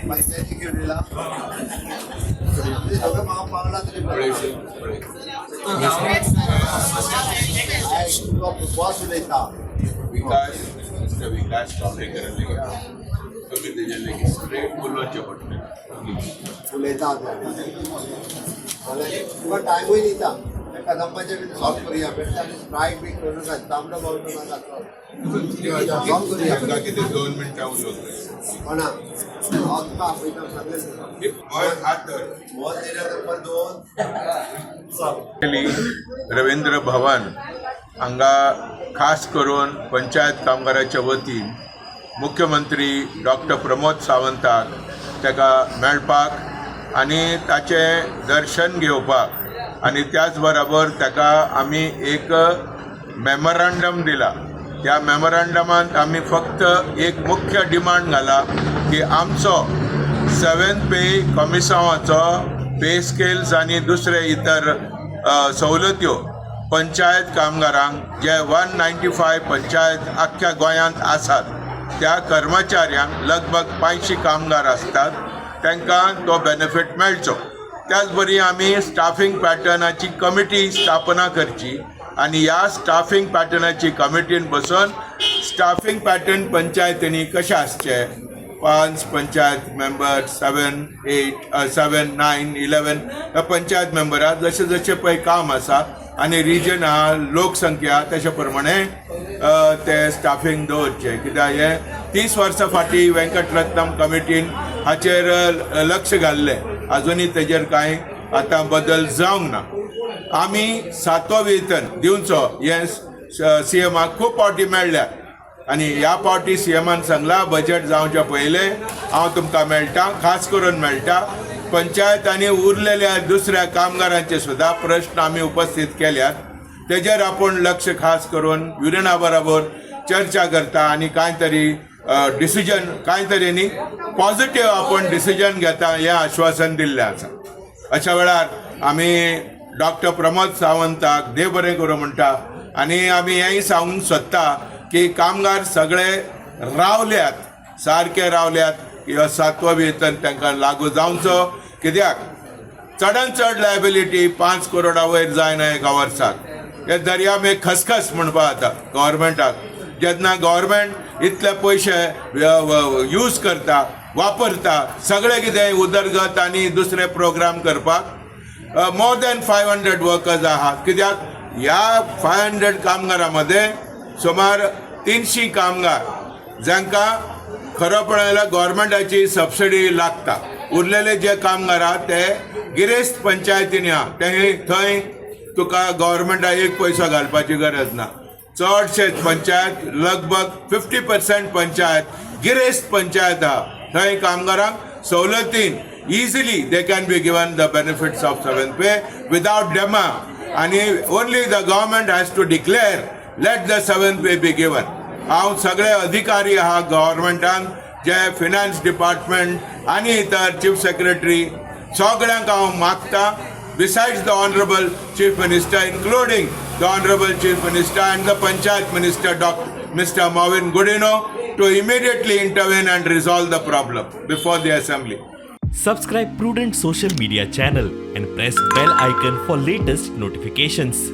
पंचायती घेवन येयला. सगळें म्हाका पावला तरी बरें. आयक, तुका बॉस उलयता. विकास, मिस्टर विकास चावडेकर, तुम्ही तेजे लेगीत स्ट्रेट उलोवचें पडटलें. उलयता हांव. जाल्यार तुका टायमूय दिता. कदंबाचें बी सॉल्व करुया. बेश्टें आमी स्ट्रायक बी करूं नाका, तांबडो बावटो नाका. सॉल्व करुया. तांकां कितें 2 मिनटां उलोवंक जाय. कोणा हांव तुका आपयता सगळें. हय, हात धर. Mohan area number 2. रवींद्र भवन हांगा खास करून पंचायत कामगाराच्या वतीन मुख्यमंत्री डॉक्टर प्रमोद सावंताक ताका मेळपाक आनी ताचें दर्शन घेवपाक आनी त्याच बराबर ताका आमी एक मेमोरांडम दिला. त्या मेमोरांडमांत आमी फक्त एक मुख्य डिमांड घाला की आमचो सेवन पे कमिसांवाचो पे स्केल्स आनी दुसरे इतर सवलत्यो पंचायत कामगारांक, जे 195 पंचायत आख्ख्या गोंयांत आसात, त्या कर्मचाऱ्यांक, लगभग 500 कामगार आसतात, तांकां तो बेनिफीट मेळचो. त्याच बरी आमी स्टाफींग पॅटर्नाची कमिटी स्थापना करची आनी ह्या स्टाफींग पॅटर्नाची कमिटीन बसून स्टाफींग पॅटर्न पंचायतींनी कशें आसचें, पांच panchayat member, 7, 8, 7, 9, 11 panchayat मेंबरां, जशें जशें पळय काम आसा आनी रिजन आहा, लोकसंख्या आहा, तशे प्रमाणे ते स्टाफींग दवरचें. कित्याक हें 30 वर्सां फाटीं वेंकटरत्नम कमिटीन हाचेर लक्ष घाल्लें. अजुनूय तेजेर कांय आतां बदल जावंक ना. आमी सातवो वेतन दिवचो हें सीएमाक खूब फावटी मेळ्ळ्या आनी ह्या फावटी सीएमान सांगला, बजेट जावच्या पयलें हांव तुमकां मेळटा, खास करून मेळटा. पंचायत आनी उरलेल्या दुसऱ्या कामगारांचे सुद्दां प्रश्न आमी उपस्थीत केल्यात. तेजेर आपूण लक्ष खास करून युनियना बरोबर चर्चा करता आनी कांय तरी डिसिजन, कांय तरी न्ही, पॉझिटिव्ह आपण डिसिजन घेता हें आश्वासन दिल्लें आसा. अशा वेळार आमी डॉक्टर प्रमोद सावंताक देव बरें करूं म्हणटा आनी आमी हेंय सांगूंक सोदता की कामगार सगळे रावल्यात, सारके रावल्यात की हो सातवो वेतन तांकां लागू जावचो. कित्याक चडान चड लायबिलिटी 5 करोडा वयर जायना एका वर्साक. हे दर्या में खसखस म्हणपा जाता गव्हर्मेंटाक, जेन्ना गव्हर्मेंट इतले पयशे यूज करता, वापरता सगळे कितें उदरगत आनी दुसरे प्रोग्राम करपाक. More than 500 workers आहात. कित्याक ह्या 500 कामगारां मदें सुमार 300 कामगार जांकां खरो पळयल्यार गव्हर्मेंटाची सबसिडी लागता. उरलेले जे कामगार आहात ते गिरेस्त पंचायतींनी आहा, ते थंय तुका गव्हर्मेंटाक एक पयसो घालपाची गरज ना. चडशे पंचायत, लगभग 50% पंचायत गिरेस्त पंचायत आहा. थंय कामगारांक सवलतीन easily they can be given the benefits of seven pay without demand आनी only the government has to declare, let the seven pay be given. हांव सगळे अधिकारी आहा गव्हर्मेंटान, जे फिनान्स डिपार्टमेंट आनी इतर चीफ सेक्रेटरी, सगळ्यांक हांव मागता, besides the Honorable Chief Minister, including the Honorable Chief Minister and the Panchayat Minister, Dr. Mr. Mauvin Godinho, to immediately intervene and resolve the problem before the assembly. Subscribe Prudent Social Media channel and press bell icon for latest notifications.